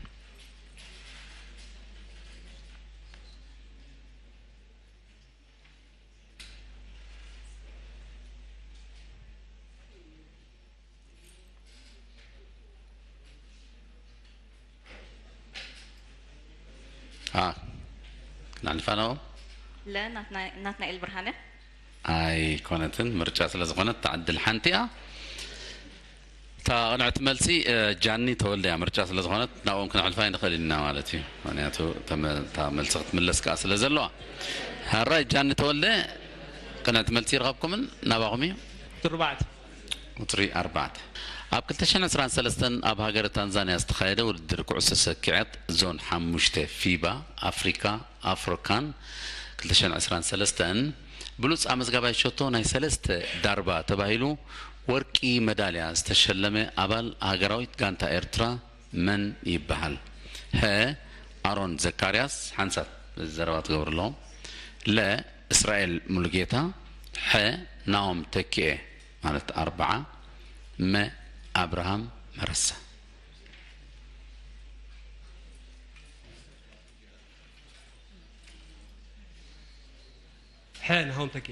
አ፣ ክነሕልፋ ናብኦም? ለ፣ ናትና-፣ ናትናኤል ብርሃነ። ኣይኮነትን፣ ምርጫ ስለ ዝኾነት እታ ዕድል ሓንቲ እያ። እታ ቅንዕቲ መልሲ፣ እ፣ ጃኒ ተወልደ እያ። ምርጫ ስለ ዝኾነት ናብኦም ክነሕልፋ ኣይንኽእልን ኢና ማለት እዩ። ምኽንያቱ ተመ-፣ እታ መልሲ ክትምለስ ከኣ ስለ ዘለዋ። ሕራይ፣ ጃኒ ተወልደ፣ ቅንዕቲ መልሲ ይረኸብኩምን ናባኹም እዩ። ትርባዕት። ቁጽሪ ኣርባዕተ። ኣብ ክልተ ሽሕን ዕስራን ሰለስተን ኣብ ሃገረ ታንዛንያ ዝተኻየደ ውድድር ኩዕሶ ሰኪዐት ዞን ሓሙሽተ ፊባ ኣፍሪካ ኣፍሮካን ክልተ ሽሕን ዕስራን ሰለስተን ብሉጽ ኣመዝጋባይ ሸቶ ናይ ሰለስተ ዳርባ ተባሂሉ ወርቂ መዳልያ ዝተሸለመ ኣባል ሃገራዊት ጋንታ ኤርትራ መን ይበሃል? ሀ፣ ኣሮን ዘካርያስ፣ ሓንሳብ ዘረባ ትገብሩ ኣለኹም። ለ፣ እስራኤል ሙሉጌታ። ሐ፣ ናኦም ተኪኤ። ማለት ኣርብዓ፣ መ ኣብርሃም መረሳ። ሐ ናሆም ተኪ።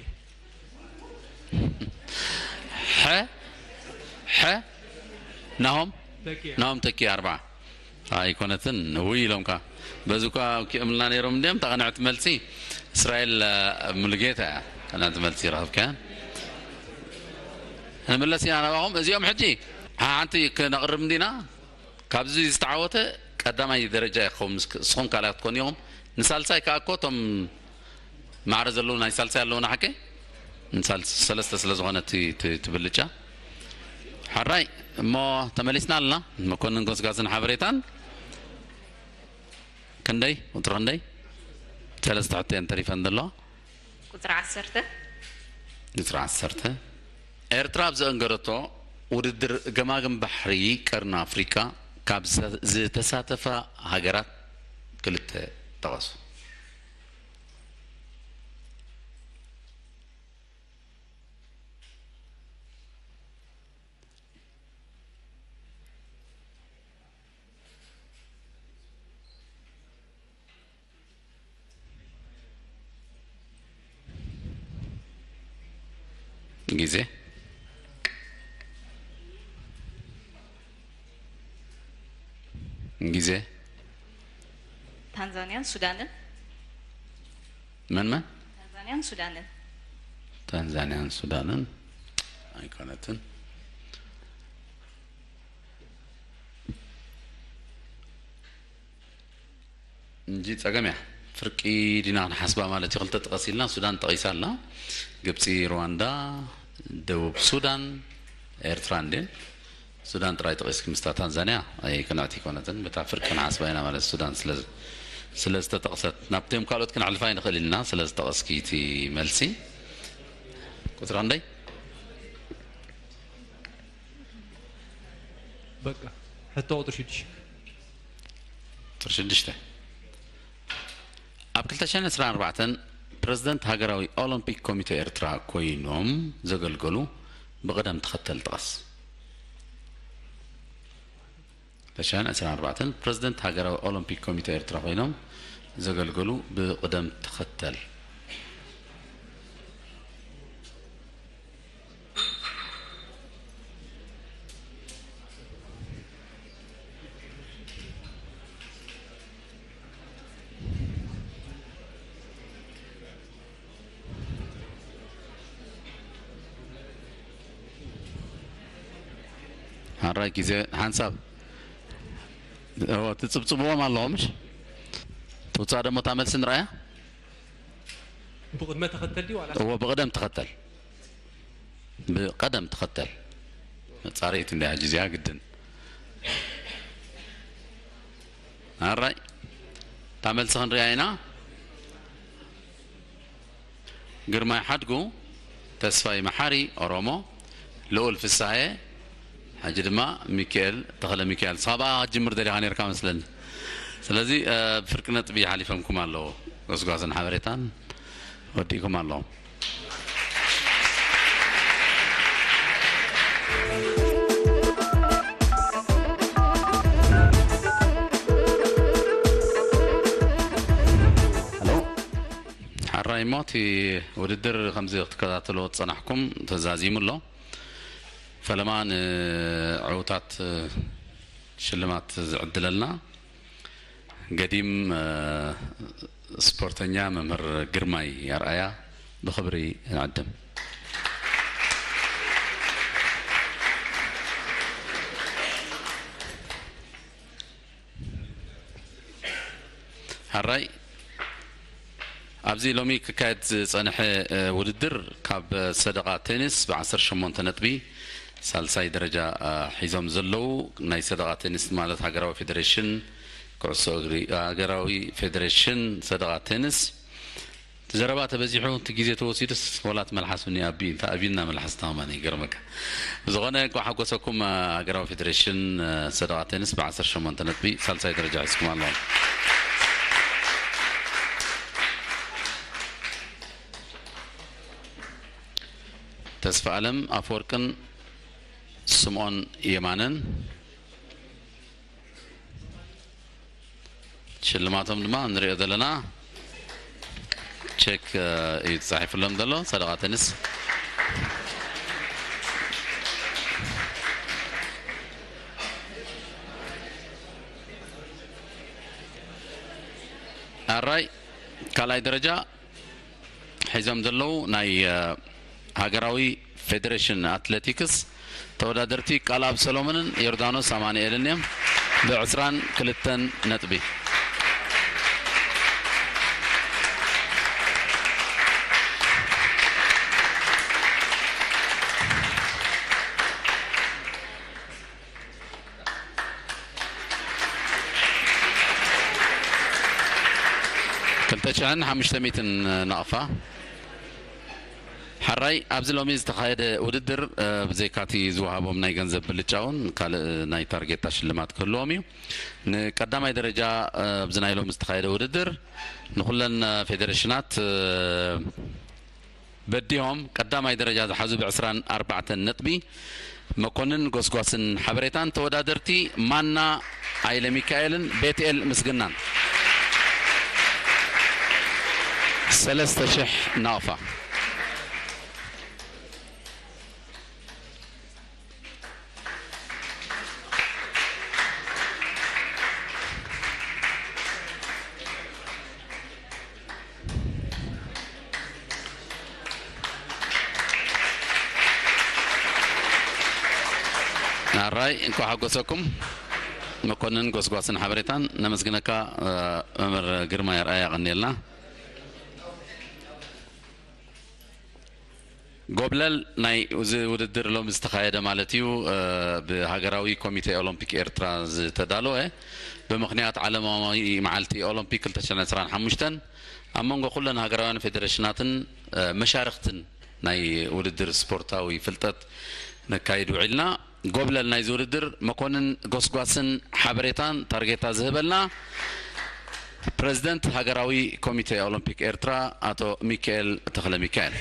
ሐ ሐ ናሆም ተኪ። ናሆም ተኪ ኣርባዓ ኣይኮነትን። ውይ ኢሎምካ። በዚ እኳ ኣውኪኦምልና ነይሮም እንዲኦም። እታ ቅንዕቲ መልሲ እስራኤል፣ እ፣ ሙሉጌታ እያ። ቅንዕቲ መልሲ ረኸብካ። ንምለስ ኢና ናባኹም። እዚኦም ሕጂ ሓንቲ ክነቕርብ እንዲና። ካብዚ ዝተዓወተ ቀዳማይ ደረጃ ኢኹም። ንስክ-፣ ንስኹም ካልኣት ትኮኑ ኢኹም። ንሳልሳይ ከኣ እኮ እቶም ማዕረ ዘለዉ ናይ ሳልሳይ ኣለዉና ሓቂ? ንሳልስ-፣ ሰለስተ ስለ ዝኾነ እቲ፣ እቲ፣ እቲ ብልጫ። ሕራይ፣ እሞ ተመሊስና ኣለና። መኮንን ጎስጋስን ሓበሬታን። ክንደይ? ቁጽሪ ክንደይ? ሰለስተ ሕቶ እየን ተሪፈን ዘለዋ። ቁጽሪ ዓሰርተ። ቁጽሪ ዓሰርተ። ኤርትራ ኣብ ዘአንገደቶ ውድድር ገማግም ባሕሪ ቀርኒ ኣፍሪቃ ካብ ዘ-፣ ዝተሳተፋ ሃገራት ክልተ ጠቐሱ። ግዜ። ግዜ። ታንዛንያን ሱዳንን። መን መን? ታንዛንያን ሱዳንን። ታንዛንያን ሱዳንን ኣይኮነትን። እንጂ ጸገም እያ። ፍርቂ ዲና ክንሓስባ ማለት እዩ። ክልተ ጥቀስ ኢልና ሱዳን ጠቒሳ ኣላ። ግብጺ፣ ሩዋንዳ፣ ደቡብ ሱዳን፣ ኤርትራ እንድን። ሱዳን ጥራይ ጠቒስኪ ምስታ ታንዛንያ ኣይቅንዕቲ ኣይኮነትን። በታ ፍርቂ ክንሓስባ ኢና ማለት ሱዳን ስለ፣ ስለ ዝተጠቕሰት። ናብቶም ካልኦት ክንሕልፋ ኣይንኽእል ኢልና ስለ ዝጠቐስኪ እቲ መልሲ። ቁጽሪ ክንደይ? በቃ፣ ሕቶ ቁጽሪ ሽዱሽተ። ቁጽሪ ሽዱሽተ። ኣብ ክልተ ሽሕን ዕስራን ኣርባዕተን ፕረዚደንት ሃገራዊ ኦሎምፒክ ኮሚተ ኤርትራ ኮይኖም ዘገልገሉ ብቕደም ተኸተል ጥቐስ። ክልተ ሽሕን ዕስራን ኣርባዕተን ፕረዚደንት ሃገራዊ ኦሎምፒክ ኮሚተ ኤርትራ ኮይኖም ዘገልገሉ ብቕደም ተኸተል። ሓራይ ግዜ ሓንሳብ። እዎ፣ ትጽብጽብዎም ኣለኹም፣ ምሽ? ትውጻእ ደሞ እታ መልሲ ንርኣያ። ብቕድመ ተኸተል ድዩ ዋላ? እዎ፣ ብቕደም ተኸተል። ብቐደም ተኸተል። መጻርኢት እንድያ ሕጂ እዚኣ ግድን። ኣራይ። እታ መልሲ ክንሪኣ ኢና። ግርማይ ሓድጉ፣ ተስፋይ መሓሪ፣ ኦሮሞ፣ ልኡል ፍሳሐ፣ ሕጂ ድማ ሚካኤል ተኽለ ሚካኤል። ሳባ ክትጅምር ደሊኻ ነርካ መስለኒ። ስለዚ፣ እ፣ ብፍርቂ ነጥቢ ሓሊፈምኩም ኣለዉ። ጎስጓስን ሓበሬታን ወዲእኩም ኣለዉ። ሓራይ እሞ እቲ ውድድር ከምዚ ክትከታተልዎ ዝጸናሕኩም ተዛዚሙ ኣሎ። ፈለማ ንዕዉታት ሽልማት ዝዕድለልና ገዲም፣ እ፣ ስፖርተኛ መምህር ግርማይ ኣርኣያ ብኽብሪ ንዕድም። ሓራይ፣ ኣብዚ ሎሚ ክካየድ ዝጸንሐ፣ እ፣ ውድድር ካብ ሰደቓ ቴኒስ ብዓሰርተ ሸሞንተ ነጥቢ ሳልሳይ ደረጃ፣ እ፣ ሒዞም ዘለዉ ናይ ሰደቓ ቴኒስ ማለት ሃገራዊ ፌደሬሽን ኩዕሶ እግሪ፣ ሃገራዊ ፌደሬሽን ሰደቓ ቴኒስ። እቲ ዘረባ ተበዚሑ፣ እቲ ግዜ ተወሲዱስ ወላ እቲ መልሓስ እውን ይኣቢ፣ እንታይ ኣብዩና መልሓስ ተማማኒ ይገርመካ። ብዝኾነ እንኳዕ ሓጎሰኩም፣ እ፣ ሃገራዊ ፌደሬሽን፣ እ፣ ሰደቓ ቴኒስ ብዓሰርተ ሸሞንተ ነጥቢ ሳልሳይ ደረጃ ሒዝኩም ኣለኹም። ተስፋ ኣለም ኣፈወርቅን ስምኦን የማነን ሽልማቶም ድማ ንሪኦ ዘለና ቼክ እዩ ተጻሒፍሎም ዘሎ። ሰደቓ ቴኒስ። ኣራይ ካልኣይ ደረጃ ሒዞም ዘለዉ ናይ ሃገራዊ ፌደሬሽን ኣትሌቲክስ ተወዳደርቲ ቃልኣብ ሰሎሞንን ዮርዳኖስ ኣማንኤልን እዮም። ብ22 ነጥቢ። ክልተ ሽሕን ሓሙሽተ ሚእትን ናቕፋ። ሓራይ ኣብዚ ሎሚ ዝተኻየደ ውድድር ብዘይካቲ ዝወሃቦም ናይ ገንዘብ ብልጫውን ካልእ ናይ ታርጌታ ሽልማት ክህልዎም እዩ። ንቀዳማይ ደረጃ ኣብዚ ናይ ሎሚ ዝተኻየደ ውድድር ንኩለን ፌደሬሽናት በዲሆም ቀዳማይ ደረጃ ዝሓዙ ብ24 ነጥቢ መኮንን ጎስጓስን ሓበሬታን ተወዳደርቲ ማና ኣይለ ሚካኤልን ቤትኤል ምስግናን። ሰለስተ ሽሕ ናቕፋ። ኣራይ እንኳ ሓጎሰኩም። መኮንን ጎስጓስን ሓበሬታን ነመስግነካ። መምህር ግርማ የርኣያ ቀኒልና። ጎብለል ናይ እዚ ውድድር ሎም ዝተኻየደ ማለት እዩ። ብሃገራዊ ኮሚቴ ኦሎምፒክ ኤርትራ ዝተዳለወ ብምኽንያት ዓለማዊ መዓልቲ ኦሎምፒክ 2025 ኣብ መንጎ ኩለን ሃገራውያን ፌደሬሽናትን መሻርክትን ናይ ውድድር ስፖርታዊ ፍልጠት ነካይድ ውዒልና። ጎብለል ናይዚ ውድድር መኮንን ጎስጓስን ሓበሬታን ታርጌታ ዝህበልና ፕረዚደንት ሃገራዊ ኮሚቴ ኦሎምፒክ ኤርትራ ኣቶ ሚካኤል ተኽለ ሚካኤል።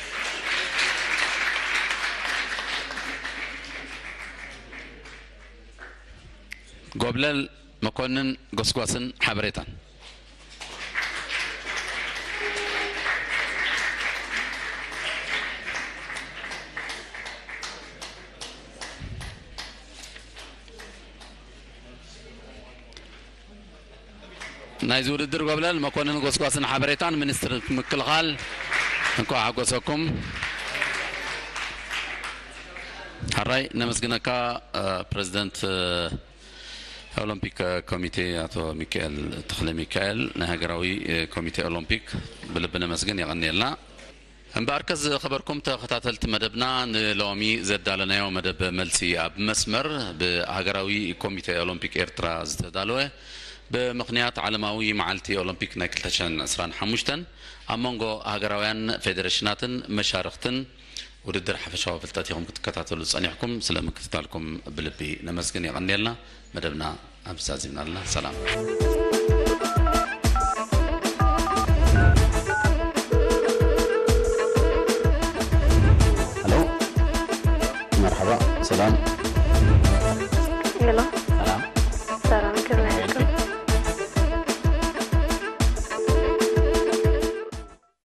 ጎብለል መኮንን ጎስጓስን ሓበሬታን። ናይዚ ውድድር ጎብለል መኮንን ጎስጓስን ሓበሬታን ሚኒስትር ምክልኻል። እንኳዕ ሓጎሰኩም። ሓራይ ነመስግነካ። ፕረዚደንት ኦሎምፒክ ኮሚቴ ኣቶ ሚካኤል ተኽለ ሚካኤል፣ ናይ ሃገራዊ ኮሚቴ ኦሎምፒክ ብልቢ ነመስግን። የቐንየልና። እምበኣርከስ ዝኸበርኩም ተኸታተልቲ መደብና፣ ንሎሚ ዘዳለናዮ መደብ መልሲ ኣብ መስመር ብሃገራዊ ኮሚቴ ኦሎምፒክ ኤርትራ ዝተዳለወ ብምኽንያት ዓለማዊ መዓልቲ ኦሎምፒክ ናይ 2025 ኣብ መንጎ ሃገራውያን ፌደሬሽናትን መሻርኽትን ውድድር ሓፈሻዊ ፍልጠት ኢኹም ክትከታተሉ ዝጸኒሕኩም። ስለ ምክትታልኩም ብልቢ ነመስግን። የቐንየልና። መደብና ኣብዚ ዛዚምና ኣለና። ሰላም። ሄሎ፣ መርሓባ፣ ሰላም። ሄሎ።